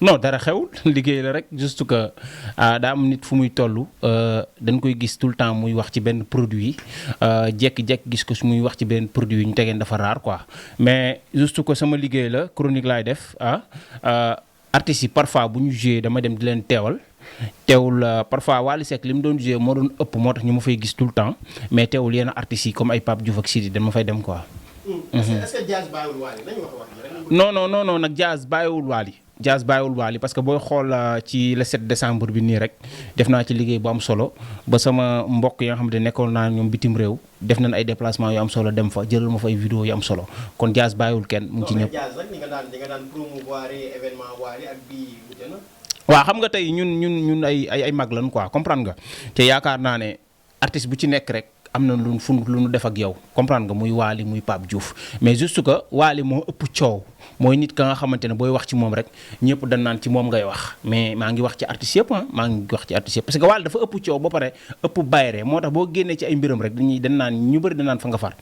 non dara xewul liggéey la rek juste que daa am nit fu muy toll dañ koy gis tout le temps muy wax ci benn produit jékki-jékki gis ko su muy wax ci benn produit ñu tegeen dafa rare quoi mais juste que sama liggéey la chronique laay def artistes yi parfois bu ñu joué dama dem di leen teewul parfois Wally Seck li mu doon joué moo doon ëpp moo tax ñu ma fay gis tout le temps mais teewul yenn artistes yi comme ay Pape Diouf ak Sidi dama fay dem quoi. est-ce que jazz bàyyiwul Wally nañu wax rek. non nag jazz bàyyiwul Wally. jazz bàyyiwul Wally parce que booy xool ci le 7 décembre bi nii rek def naa ci liggéey bu am solo ba sama mbokk yi nga xam ne nekkoon naa ñoom bitim réew def nañ ay déplacement yu am solo dem fa jëlal ma fa ay vidéo yu am solo kon jazz bàyyiwul kenn mu ngi ci ñëpp. jazz nag ni nga daan promouvoir événement Wally ak bii wute na. waaw xam nga tey ñun ay mag lan quoi comprendre nga te yaakaar naa ne artiste bu ci nekk rek am na lu nu def ak yow comprendre nga muy Wally muy Pape Diouf mais juste que Wally moo ëpp coow mooy nit ka nga xamante ne booy wax ci moom rek ñëpp dañ naan ci moom ngay wax mais maa ngi wax ci artiste yëpp maa ngi wax ci artiste yëpp parce que Wally dafa ëpp coow ba pare ëpp bayre moo tax boo génnee ci ay mbiram rek dañ naan ñu bëri dañ naan fa nga far.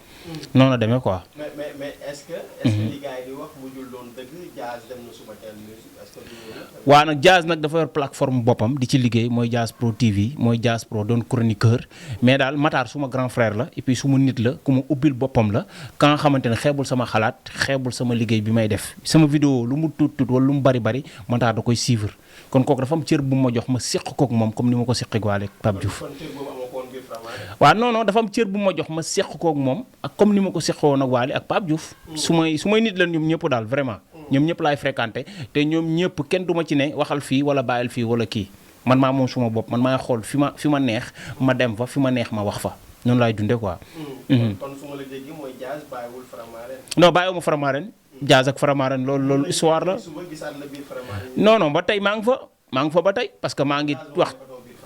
noonu la demee quoi. mais est-ce que li gars yi di wax mujjul doon dëgg jazz dem na suba teel musique est-ce que. waaw nag jazz nag dafa yor plateforme boppam di ci liggéey mooy Jazz Pro TV mooy Jazz Pro doon chroniqueur mais daal Matar suma grand frère la et puis suma nit la ku ma ubbil boppam la ka nga xamante ne xeebul sama xalaat xeebul sama liggéey bi may def sama vidéo lu mu tuut wala lu mu bari Matar da koy suivre kon kooku dafa am cër bu ma jox ma séq kook moom comme ni ma ko séqee waale Pape Diouf. waaw non dafa am cër bu ma jox ma séq kook moom ak comme ni ma ko séqoo nag waale ak Pape Diouf. su may nit la ñoom ñëpp daal vraiment. ñoom ñëpp laay fréquenté te ñoom ñëpp kenn du ma ci ne waxal fii wala bàyyil fii wala kii man maa moom suma bopp man maa xool fi ma neex ma dem fa fi ma neex ma wax fa noonu laay dundee quoi. kon su ma la déggee mooy jazz bàyyiwul Faramaren. non bàyyiwuma Faramaren jazz ak Faramaren loolu histoire la. non ba tey maa ngi fa ba tey parce que maa ngi wax.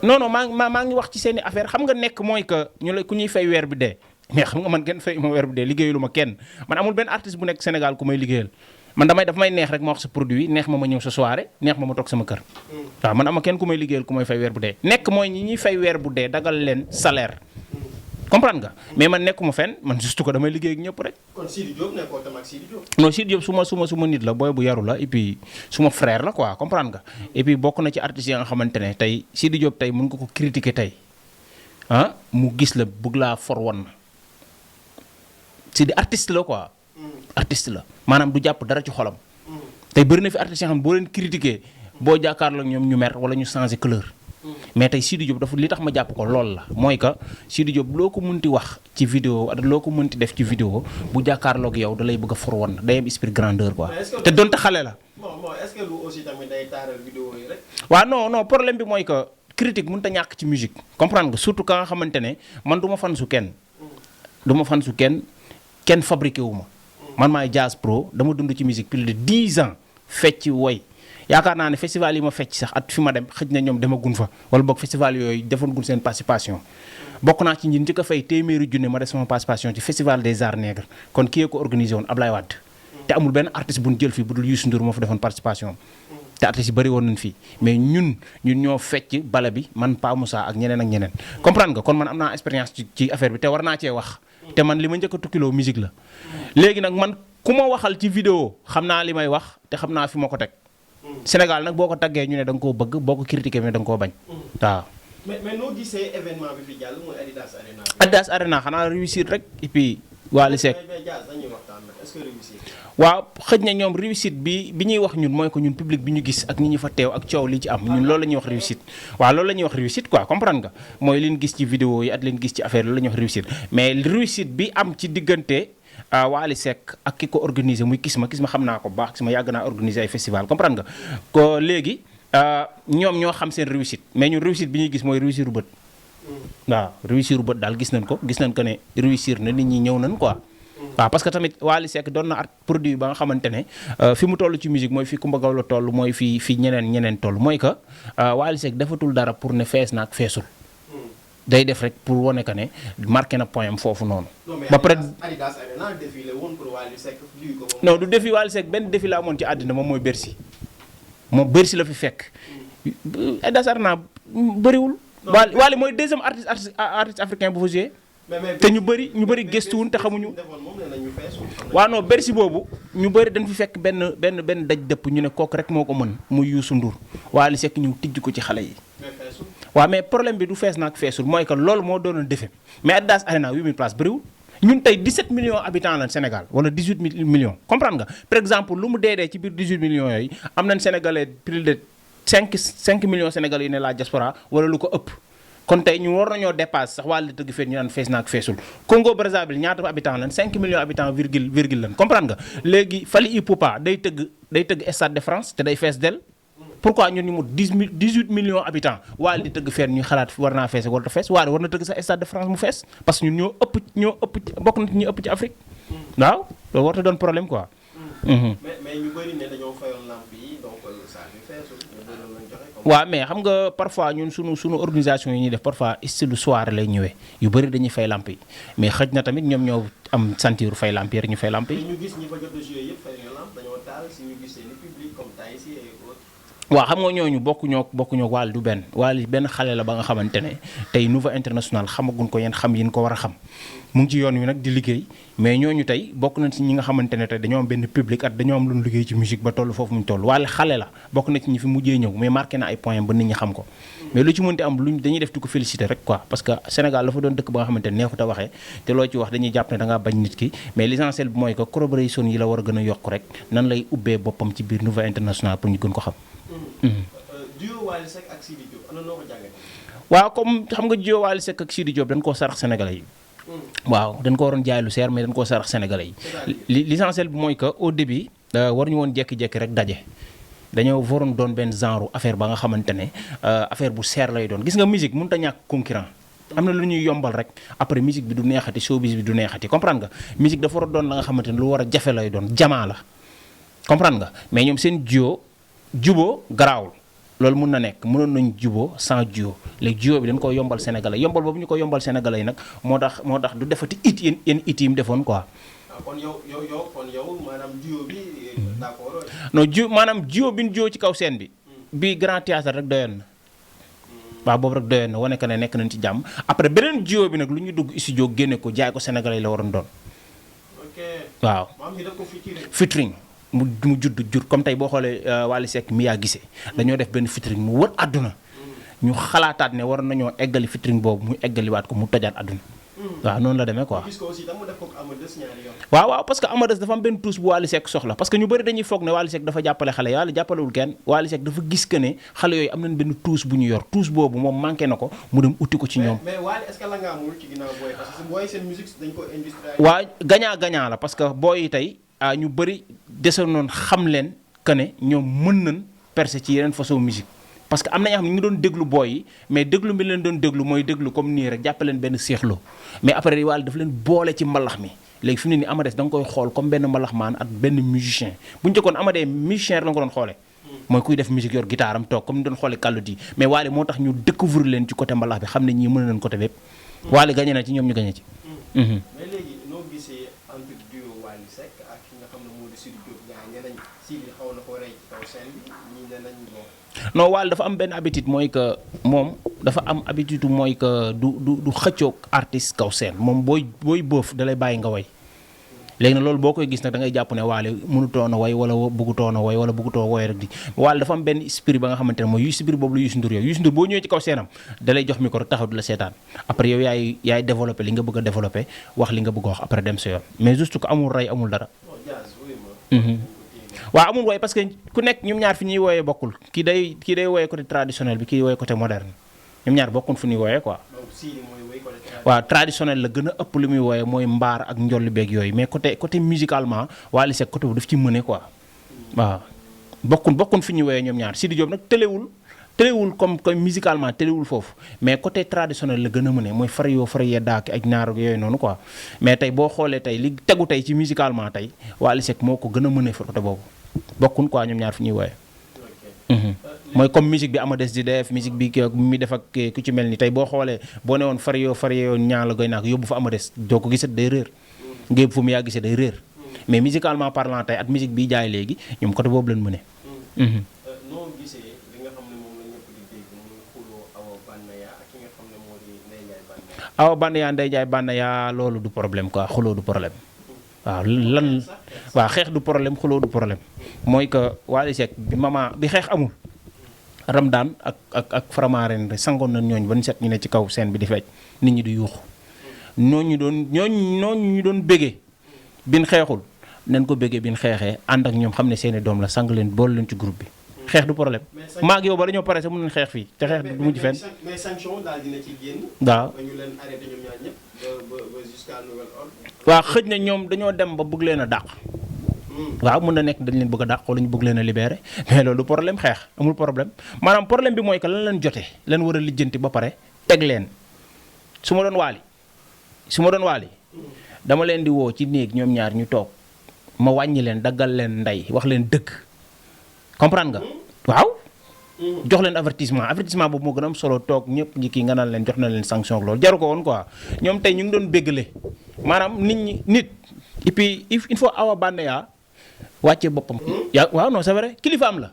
non maa ngi wax ci seen i affaire xam nga nekk mooy que ku ñuy fay weer bi dee mais xam nga man kenn fay ma weer bi dee liggéeyalu ma kenn man amul benn artiste bu nekk Sénégal ku may liggéeyal. man daf may neex rek ma wax sa produit neex ma ñëw sa soirée neex ma toog sama kër. waaw man ama kenn ku may liggéeyal ku may fay weer bu dee. nekk mooy ñi ñuy fay weer bu dee dagal leen salaire. comprendre nga mais man nekkuma fenn man juste ko damay liggéey ak ñëpp rek. kon Sidi Diop nekkoo tam ak Sidi Diop. non Sidi Diop suma nit la booy bu yaru la et puis suma frère la quoi comprendre nga. et puis bokk na ci artistes yi nga xamante ne tey Sidi Diop tey mën nga ko critiquer tey mu gis la bëgg laa for woon Sidi artiste la quoi. artiste la maanaam du jàpp dara ci xolam. tey bëri na fi artistes yoo xam ne boo leen critiquer boo jàkkaarloo ak ñoom ñu mer wala ñu changer couleur. mais tey Sidi Diop dafa li tax ma jàpp ko lool la mooy que Sidi Diop loo ko mënti wax ci vidéo ak loo ko mënti def ci vidéo bu jàkkaarloo ak yow da lay bëgg a for woon day am esprit grandeur quoi. te donte xale la. bon est-ce que lu aussi tamit day taaral vidéo yi rek. waaw non problème bi mooy que critique mënut a ñàkk ci musique comprendre nga surtout ka nga xamante ne man du ma fan su kenn. du ma fan su kenn fabriqué wu ma. man maay Jazz Pro dama dund ci musique plus de 10 ans fecc woy yaakaar naa ne festival yi ma fecc sax at fi ma dem xëj na ñoom demagun fa wala boog festival yooyu defoon gun seen participation bokk naa ci ñi njëkk a fay téeméeri junne ma def sama participation ci festival des arts nègres kon kii ko organisé woon Ablaye Wade te amul benn artiste bu ñu jël fii bu dul Youssou Ndour moo fa defoon participation te artistes yi bëri woon nañ fii mais ñun ñoo fecc bala bi man Pa Moussa ak ñeneen comprendre nga kon man am naa expérience ci affaire bi te war naa cee wax te man li ma njëkk a tukkiloo musique la léegi nag man ku ma waxal ci vidéo xam naa li may wax te xam naa fi ma ko teg Sénégal nag boo ko taggee ñu ne da nga koo bëgg boo ko critiqué mais da nga koo bañ waaw. mais noo gisee événement bi fi jàll mooy Adidas Arena. Adidas Arena xanaa réussir rek et puis Wally Seck. mais Diaz dañuy waxtaan nag est-ce que réussir. waaw xëj na ñoom réussite bi ñuy wax ñun mooy ko ñun public bi ñu gis ak ñi ñu fa teew ak coow li ci am ñun loolu la ñuy wax réussite. waaw loolu la ñuy wax réussite quoi comprendre nga mooy li ñu gis ci vidéo yi ak li ñu gis ci affaire loolu la ñuy wax réussite mais réussite bi am ci diggante. Wally Seck ak ki ko organisé muy Kisma xam naa ko bu baax Kisma yàgg naa organisé ay festival comprendre nga ko léegi ñoom ñoo xam seen réussite mais ñun réussite bi ñuy gis mooy réussir bët waaw réussir bët daal gis nañ ko ne réussir na nit ñi ñëw nañ quoi waaw parce que tamit Wally Seck doon na art produit ba nga xamante ne fi mu toll ci musique mooy fi Coumba Gawlo toll mooy fi ñeneen toll mooy que Wally Seck defatul dara pour ne fees na ak feesul day def rek pour wane que ne marqué na point am foofu noonu. ba pare Adidas Arena défilé woon pour Wally Seck ko non du défi Wally Seck benn défi la amoon ci àddina moom mooy Bercy moom Bercy la fi fekk. Adidas Arena bëriwul. Wally mooy deuxième artiste africain bu fa joué. te ñu bëri gëstuwuñ te xamuñu. waaw non Bercy boobu ñu bëri dañ fi fekk benn daj dëpp ñu ne kooku rek moo ko mën muy Youssou Ndour Wally Seck ñu tijj ko ci xale yi. waaw mais problème bi du fees naag feesul mooy que loolu moo doonoon defe mais Adidas Arena 8000 places bëriwul ñun tey 17 millions habitants lañ Sénégal wala 18 millions comprendre nga par exemple lu mu dee ci biir 18 millions yooyu am nañ sénégalais plus de 5 millions sénégalais yu ne la diaspora wala lu ko ëpp. kon tey ñu war nañoo dépasse sax wàllu tëgg feet ñu naan fees naag feesul Congo Brazzaville ñaata habitants lan 5 millions habitants virgule lan comprendre nga léegi Fally Ipupa day tëgg Stade de France te day fees del pourquoi ñun ñu mu 18 millions habitants waal di tëgg feet ñuy xalaat war naa fees warut a fees waaye war na tëgg sax Stade de France mu fees parce que ñun ñoo ëpp bokk na ñu ëpp ci Afrique waaw loolu warut a doon problème quoi. mais ñu bëri ne dañoo fayoon lamp yi donc saa bi feesul ñu bëri lañ joxe. waaw mais xam nga parfois ñun sunu organisation yi ñuy def parfois style soirée lay ñëwee yu bëri dañuy fay lamp yi mais xëj na tamit ñoom ñoo am sentir fay lamp yi rek ñu fay lamp yi. ñu gis ñi fa jot a joué yëpp fay ñu lamp dañoo taal si ñu gisee ni public comme tay si et autres. waaw xam nga ñooñu bokkuñoo Wally du Wally benn xale la ba nga xamante ne tey niveau international xamaguñ ko yéen xam yin ko war a xam mu ngi ci yoon wi nag di liggéey mais ñooñu tey bokk nañ ci ñi nga xamante ne tey dañoo am benn public at dañoo am lu ñu liggéey ci musique ba toll foofu mu toll Wally xale la bokk na ci ñi fi mujjee ñëw mais marqué na ay points ba nit ñi xam ko mais lu ci mënti am luñ dañuy def di ko féliciter rek quoi parce que Sénégal dafa doon dëkk ba nga xamante ne neexut a waxee te loo ci wax dañuy jàpp ne da ngaa bañ nit ki mais l'essentiel bi mooy que collaboration yi la war a gën a yokk rek nan lay ubbee boppam ci biir niveau international pour ñu gën ko xam. duo Wally Seck ak Sidi Diop ana noo ko jàngatee. waaw comme xam nga duo Wally Seck ak Sidi Diop dañ koo sarax sénégalais yi. waaw dañ ko waroon jaay lu seer mais dañ koo sarax sénégalais yi. l'essentiel bi mooy que au début waruñu woon jékki-jékki rek daje. dañoo waroon doon benn genre affaire ba nga xamante ne affaire bu seer lay doon gis nga musique mënut a ñàkk concurrent. am na lu ñuy yombal rek après musique bi du neexati showbiz bi du neexati comprendre nga musique dafa war a doon la nga xamante ne lu war a jafe lay doon jamaa la comprendre nga mais ñoom seen duo juboo garaawul. loolu mun na nekk mënoon nañu juboo sans duo léegi duo bi dañ ko yombal sénégalais yombal boobu ñu ko yombal sénégalais yi nag moo tax du defati yenn it yi mu defoon quoi. kon yow maanaam duo bi d'accord. non maanaam duo bi ñu duo ci kaw scène bi. bii grand théâtre rek doyoon na. waaw boobu rek doyoon na wane que ne nekk nañ ci jàmm après beneen duo bi nag lu ñu dugg studio génne ko jaay ko sénégalais yi la waroon doon. ok waaw. maam ñu def ko featuring mu jur comme tey boo xoolee Wally Seck mi yaa gisee dañoo def benn featuring mu wër àdduna ñu xalaataat ne war nañoo eggali featuring boobu mu eggaliwaat ko mu tojaat àdduna waaw noonu la demee quoi. gis ko aussi tam mu def ko Amadeus ñaari yoon. waaw parce que Amadeus dafa am benn tuus bu Wally Seck soxla parce que ñu bëri dañuy foog ne Wally Seck dafa jàppale xale yàlla jàppalewul kenn Wally Seck dafa gis que ne xale yooyu am nañ benn tuus bu ñu yor tuus boobu moom manqué na ko mu dem uti ko ci ñoom. mais Wally est-ce que la nga amul ci ginnaaw booy parce que booy seen musique dañ ko industrialisé. waaw gagnant la parce que booy yi tey ñu bëri desoon noonu xam leen que ne ñoom mën nañ percer ci yeneen façon musique parce que am na ñoo xam ne ñu ngi doon déglu booy yi mais déglu bi leen doon déglu mooy déglu comme nii rek jàppe leen benn seexloo mais après Wally dafa leen boole ci mbalax mi léegi fi mu ne nii Amadeus da nga koy xool comme benn mbalax maan ak benn musicien bu ñu njëkkoon Amadeus musicien rek la nga ko doon xoolee mooy kuy def musique yor guitare am toog comme ni doon xoolee kàllu di mais Wally moo tax ñu découvrir leen ci côté mbalax bi xam ne ñii mën nañ côté bépp Wally gagné na ci ñoom ñu gagné ci. mais léegi noo gisee entre duo Wally Seck ak ki nga xam ne moo di Sidi Diop gars yi nee nañ Sidi xaw na ko rey ci kaw scène bi ñii nee nañ bon. non Wally dafa am benn habitude mooy que moom dafa am habitude mooy que du xëccoog artiste kaw scène moom booy bëf da lay bàyyi nga way léegi nag loolu boo koy gis nag da ngay jàpp ne Wally mënutoon a way wala bëggutoon a way wala bëggutoo way rek di Wally dafa am benn esprit ba nga xamante ne mooy esprit boobu la Youssou Ndour yow Youssou Ndour boo ñëwee ci kaw seenam da lay jox micro taxaw di la seetaan après yow yaay développé li nga bëgg a développé wax li nga bëgg a wax après dem sa yoon mais juste que amul rey amul dara. waaw amul way parce que ku nekk ñoom ñaar fi ñuy wooyee bokkul kii day wooyee côté traditionnel bi kii wooyee côté moderne ñoom ñaar bokkul fu ñuy wooyee quoi. waaw traditionnel la gën a ëpp li muy wooyee mooy mbaar ak njolli beeg yooyu mais côté musicalement Wally Seck côté bu daf ci mëne quoi waaw bokkun fi ñuy wooyee ñoom ñaar Sidi Diop nag tëlewul comme musicalement tëlewul foofu mais côté traditionnel la gën a mëne mooy far yee daaki ak ñaar yooyu noonu quoi mais tey boo xoolee tey li tegu tey ci musicalement tey Wally Seck moo ko gën a mëne fa côté boobu bokkun quoi ñoom ñaar fi ñuy wooyee mooy comme musique bi Amadeus di def musique bi mi def ak ku ci mel ni tey boo xoolee boo ne woon far yoo ñaa la goy naak yóbbu fa Amadeus doo ko gisat day réer ngéeb fu mu yaa gisee day réer mais musicalement parlant tey ak musique bi jaay léegi ñoom côté boobu lañ mëne noo gisee li nga xam ne moom la ñëpp di dégg muy xuloo Awa Banaya ak ki nga xam ne moo di Ndeye Ndiaye Banaya Awa Banaya Ndeye Ndiaye Banaya loolu du problème quoi xuloo du problème waaw lan waaw xeex du problème xuloo du problème mooy que Wally Seck bi bi xeex amul Ramdaan ak Faramaren sangoon na ñooñ ba ñu set ñu ne ci kaw scène bi di fecc nit ñi di yuuxu ñooñu ñu doon bégee bin xeexul nañ ko bégee bin xeexee ànd ak ñoom xam ne seeni doom la sang leen boole leen ci groupe bi xeex du problème maag yow ba dañoo pare sax mën nañ xeex fii te xeex du mujj fenn mais sanction daal dina ci génn. waaw ba ñu leen arrêté ñoom ñaar ñëpp ba jusqu'à nouvel ordre. waaw xëj na ñoom dañoo dem ba bëgg leen a dàq waaw mën na nekk dañ leen bëgg a dàq wala ñu bëgg leen a libéré mais loolu problème xeex amul problème maanaam problème bi mooy que lan leen jotee leen war a lijjanti ba pare teg leen su ma doon waali dama leen di woo ci néeg ñoom ñaar ñu toog ma wàññi leen daggal leen ndey wax leen dëgg comprendre nga waaw jox leen avertissement boobu moo gën a am solo toog ñëpp ñi kii nga naan leen jox na leen sanction ak loolu jaru ko woon quoi ñoom tey ñu ngi doon béggale maanaam nit et puis il faut Awa Banaya wàcce boppam. waaw non c'est vrai kilifaam la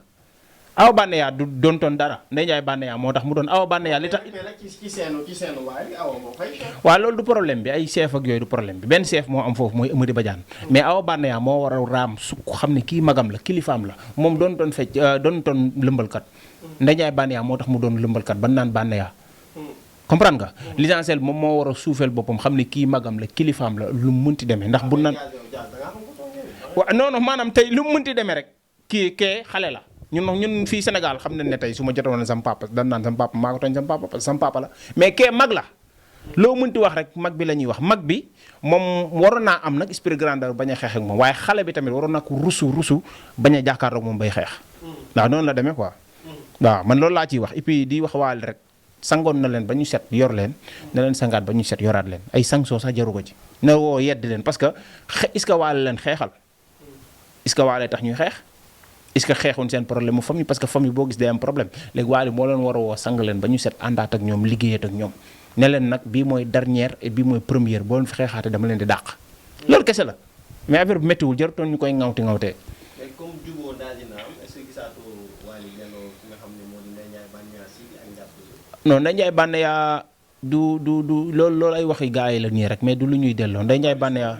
Awa Banaya du doon toon dara Ndeye Ndiaye Banaya moo tax mu doon Awa Banaya li tax. mais nag ci seenu waaye Awa moo fay. waaw loolu du problème bi ay chef ak yooyu du problème bi benn chef moo am foofu mooy Amady Badiane mais Awa Banaya moo war a raam su xam ne kii magam la kilifaam la moom doon fecc doon lëmbalkat Ndeye Ndiaye Banaya moo tax mu doon lëmbalkat ban naan Banaya. comprendre nga l'essentiel moom moo war a suufeel boppam xam ne kii magam la kilifaam la lu mu mënti demee ndax bu naan. waaw non maanaam tey lu mu mënti demee rek kee xale la ñun fii Sénégal xam nañ ne tey su ma jotoon sama papa dan naan sama papa maa ko tooñ sama papa parce que sama papa la mais kee mag la loo mënti wax rek mag bi la ñuy wax mag bi moom waroon naa am nag esprit grandeur bañ a xeex ak moom waaye xale bi tamit waroon naa ko rusu bañ a jàkkaarloog moom bay xeex waaw noonu la demee quoi waaw man loolu laa ciy wax et puis di wax Wally rek sangoon na leen ba ñu set yor leen na leen sangaat ba ñu set yoraat leen ay sanction sax jaru ko ci na woo yedd leen parce que est-ce que Wally leen xeexal est-ce que Wally tax ñuy xeex est-ce que xeexuñ seen problème mu famille parce que famille boo gis day am problème léegi Wally moo leen war a woo sang leen ba ñu set àndaat ak ñoom liggéeyaat ak ñoom ne leen nag bii mooy dernière et bii mooy première boo leen fi xeexaate dama leen di dàq loolu kese la mais affaire bi méttiwul jarutoon ñu koy ŋawti ŋawtee. mais comme jubóo daal dina am est-ce que gisaatoo Wally delloo ki nga xam ne moo di Ndeye Ndiaye Banaya si ak njàpp non Ndeye Ndiaye Banaya du loolu ay waxi gars yi la nii rek mais du lu ñuy delloo Ndeye Ndiaye Banaya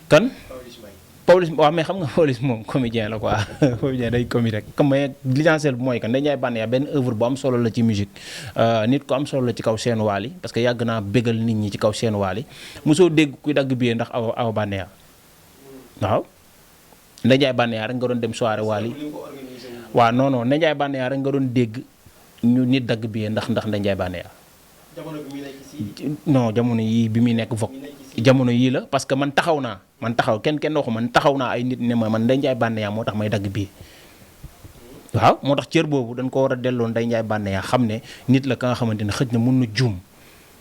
kan Pawlish waaw mais xam nga Pawlish moom comédien la quoi comédien day comédie rek comme l'essentiel bi mooy que Ndeye Ndiaye Banaya benn œuvre bu am solo la ci musique nit ko am solo la ci kaw seen Wally parce que yàgg naa bégal nit ñi ci kaw seen Wally mosoo dégg kuy dagg billet ndax Awa Banaya waaw Ndeye Ndiaye Banaya rek nga doon dem soirée Wally waaw non Ndeye Ndiaye Banaya rek nga doon dégg ñu nit dagg billet ndax Ndeye Ndiaye Banaya non jamono yii bi muy nekk Vogue jamono yii la parce que man taxaw kenn waxu man taxaw naa ay nit ne ma man Ndeye Ndiaye Banaya moo tax may dagg bii waaw moo tax cër boobu dañ ko war a delloo Ndeye Ndiaye Banaya xam ne nit la ka nga xamante ne xëj na mun na juum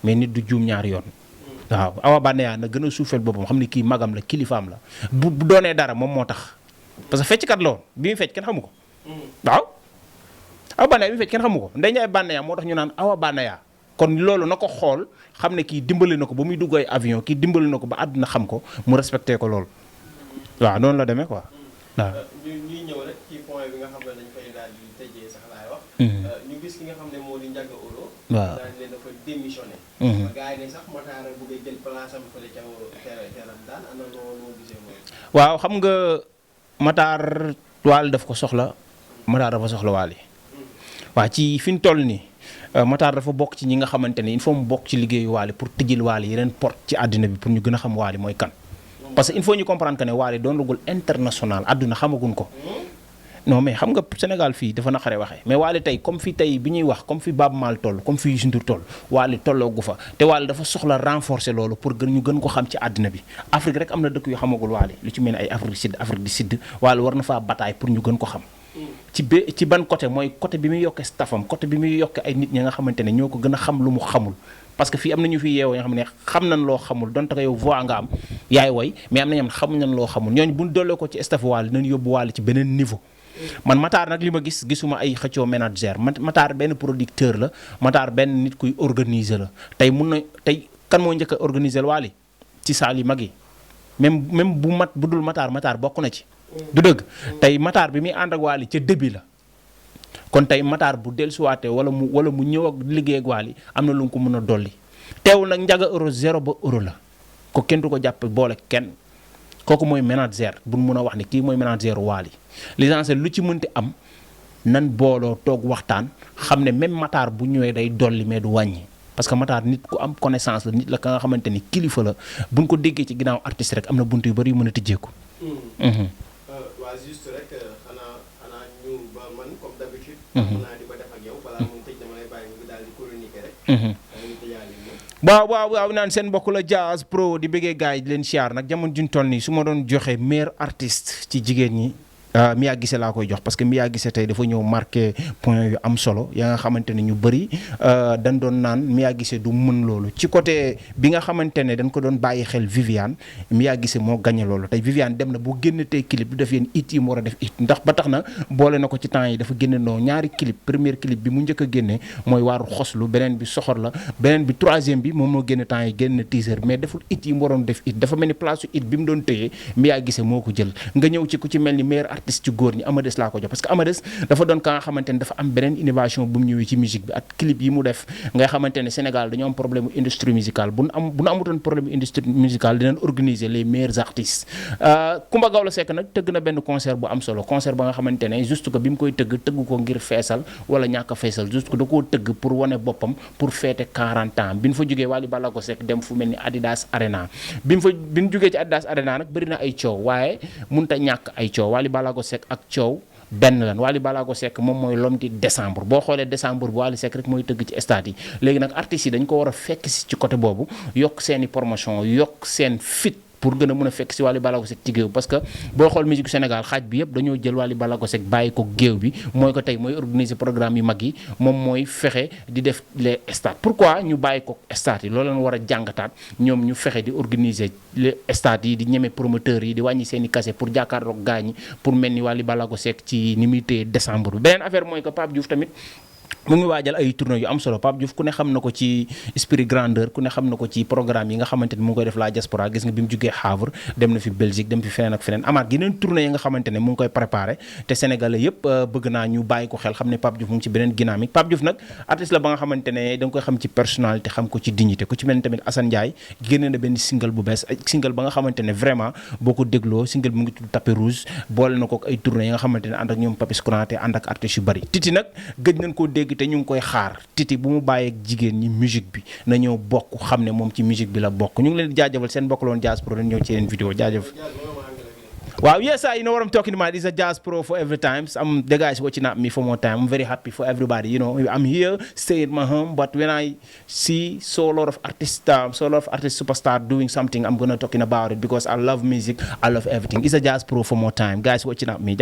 mais nit du juum ñaari yoon waaw Awa Banaya na gën a suufeel boppam xam ne kii magam la kilifaam la bu doonee dara moom moo tax parce que fecckat la woon bi muy fecc kenn xamu ko waaw Awa Banaya bi muy fecc kenn xamu ko Ndeye Ndiaye Banaya moo tax ñu naan Awa Banaya kon loolu na ko xool xam ne kii dimbali na ko ba muy dugg ay avion kii dimbali na ko ba àdduna xam ko mu respecté ko loolu waaw noonu la demee quoi waaw. ñuy ñëw rek ci point bi nga xam ne dañ koy daal di tëjee sax laay wax. ñu gis ki nga xam ne moo di Ndiaga Euro. waaw daal di ne dafa démissionné. gars yi ne sax Matar a bëgg a jël place am fële ca teeram daan ana loo gisee mooy. waaw xam nga Matar Wally daf ko soxla Matar dafa soxla Wally waaw ci fi ñu toll nii. Matar dafa bokk ci ñi nga xamante ne il faut mu bokk ci liggéeyu Wally pour tëjil Wally yeneen porte ci àddina bi pour ñu gën a xam Wally mooy kan parce que il faut ñu comprendre que ne Wally doon lugul international àdduna xamaguñ ko non mais xam nga Sénégal fii dafa naqaree waxee mais Wally tey comme fi tey bi ñuy wax comme fi Baaba Maal toll comme fi Youssou Ndour toll Wally tolloogu fa te Wally dafa soxla renforcer loolu pour ñu gën ko xam ci àddina bi Afrique rek am na dëkk yu xamagul Wally lu ci mel ne ay Afrique du Sud Wally war na faa bataille pour ñu gën ko xam ci ban côté mooy côté bi muy yokke staffam côté bi muy yokke ay nit ñi nga xamante ne ñoo ko gën a xam lu mu xamul parce que fii am na ñu fi yeewoo nga xam ne xam nañ loo xamul donte ko yow voix nga am yaay woy mais am na ñoom xam nañ loo xamul ñooñu buñ dollee ko ci staff Wally nañ yóbbu Wally ci beneen niveau man Matar nag li ma gisuma ay xëccoo manager Matar benn producteur la Matar benn nit kuy organiser la tey kan moo njëkk a organiser Wally ci saal yi mag yi même bu dul Matar bokk na ci du dëgg tey Matar bi muy ànd ak Wally ca début la kon tey Matar bu dellusiwaatee wala mu ñëw ak liggéey ak Wally am na lu ko mën a dolli teewul nag Ndiaga Euro 0 ba euro la ko kenn du ko jàppe boole kenn kooku mooy manager bu mun a wax ni kii mooy manager Wally l'essentiel lu ci mënti am nan booloo toog waxtaan xam ne même Matar bu ñëwee day dolli mais du wàññi parce que Matar nit ku am connaissance la nit la ka nga xamante ni kilifa la buñ ko déggee ci ginnaaw artiste rek am na bunt yu bari yu mën a tijjeeku. waa juste rek xanaa ñu ba man comme d'habitude. mën naa di ko def ak yow balaa moom tëj dama lay bàyyi ñu daal di chroniquer rek. waaw naan seen mbokk la Jazz Pro di bëggee gars yi di leen siyaar nag jamono juñ toll nii su ma doon joxe meilleur artiste ci jigéen ñi. Mia Guissé laa koy jox parce que Mia Guissé tey dafa ñëw marqué point yu am solo ya nga xamante ne ñu bëri dañ doon naan Mia Guissé du mën loolu ci côté bi nga xamante ne dañ ko doon bàyyi xel Viviane Mia Guissé moo gagné loolu tey Viviane dem na bu génn tey clip du def yéen it yi mu war a def it ndax ba tax na boole na ko ci temps yi dafa génne noo ñaari clip premier clip bi mu njëkk a génne mooy waaru xoslu beneen bi soxor la beneen bi troisième bi moom moo génne temps yi génn teaser mais deful it yi mu waroon def it dafa mel ni place su it bi mu doon tëyee Mia Guissé moo ko jël nga ñëw ci ku ci mel ni meilleur ci góor ñi Amades laa ko jox parce que Amades dafa doon ka nga xamante ne dafa am beneen innovation bu mu ñëwee ci musique bi ak clip yi mu def nga xamante ne Sénégal dañoo am problème industrie musicale bu nu amutoon problème industrie musicale dinañ organiser les meilleurs artistes Coumba Gawlo Seck nag tëgg na benn concert bu am solo concert ba nga xamante ne juste que bi mu koy tëgg ko ngir feesal wala ñàkk a feesal juste que da koo tëgg pour wane boppam pour fêter 40 ans bi ñu fa jógee Wally Ballago Seck dem fu mel ni Adidas Arena bi ñu jógee ci Adidas Arena nag bëri na ay coow waaye mënut a ñàkk ay coow Wally Ballago Seck ak coow benn lan Wally Ballago Seck moom mooy l'homme di décembre boo xoolee décembre bu Wally Seck rek mooy tëgg ci stade yi léegi nag artistes yi dañ ko war a fekk si ci côté boobu yokk seeni promotion yokk seen fit pour gën a mën a fekk si Wally Ballago Seck ci géew parce que boo xool musique Sénégal xaaj bi yëpp dañoo jël Wally Ballago Seck bàyyi ko géew bi mooy ko tey mooy organiser programme yu mag yi moom mooy fexe di def les stades pourquoi ñu bàyyi ko stades yi loolu lañ war a jàngataat ñoom ñu fexe di organiser les stades yi di ñeme promoteurs yi di wàññi seen i cachet pour jàkkaarloog gaañi pour mel ni Wally Ballago Seck ci ni muy téye décembre bi beneen affaire mooy que Pape Diouf tamit mu ngi waajal ay tournée yu am solo Pape Diouf ku ne xam na ko ci esprit grandeur ku ne xam na ko ci programme yi nga xamante ni mu ngi koy def la diaspora gis nga bi mu jugee Havre dem na fi Belgique dem fi feneen ak feneen amaat yeneen tournée yi nga xamante ne mu ngi koy préparé te sénégalais yëpp bëgg naa ñu bàyyi ko xel xam ne Pape Diouf mu ngi ci beneen dynamique Pape Diouf nag artiste la ba nga xamante ne da nga koy xam ci personnalité xam ko ci dignité ku ci mel ni tamit Assane Ndiaye génne na benn single bu bees single ba nga xamante ne vraiment boo ko dégloo single bi mu ngi tudd tapis rouge boole na ko ay tournée yi nga xamante ne ànd ak ñoom Papis Konaté ànd ak artistes yu bari Titi nag gëj nañ koo dégg te ñu ngi koy xaar Titi bu mu bàyyeeg jigéen ñi musique bi na ñëw bokk xam ne moom ci musique bi la bokk ñu ngi leen di jaajëfal seen bokk loon Jazz Pro dañ ñëw ci yeneen vidéo jaajëf wow yes you know what I'm talking about it's a Jazz Pro for every time the guys watching at me for more time I'm very happy for everybody you know I'm here stay at my home but when I see so a lot of artists superstar doing something I'm gonna talking about it because I love music I love everything it's a Jazz Pro for more time guys watching at me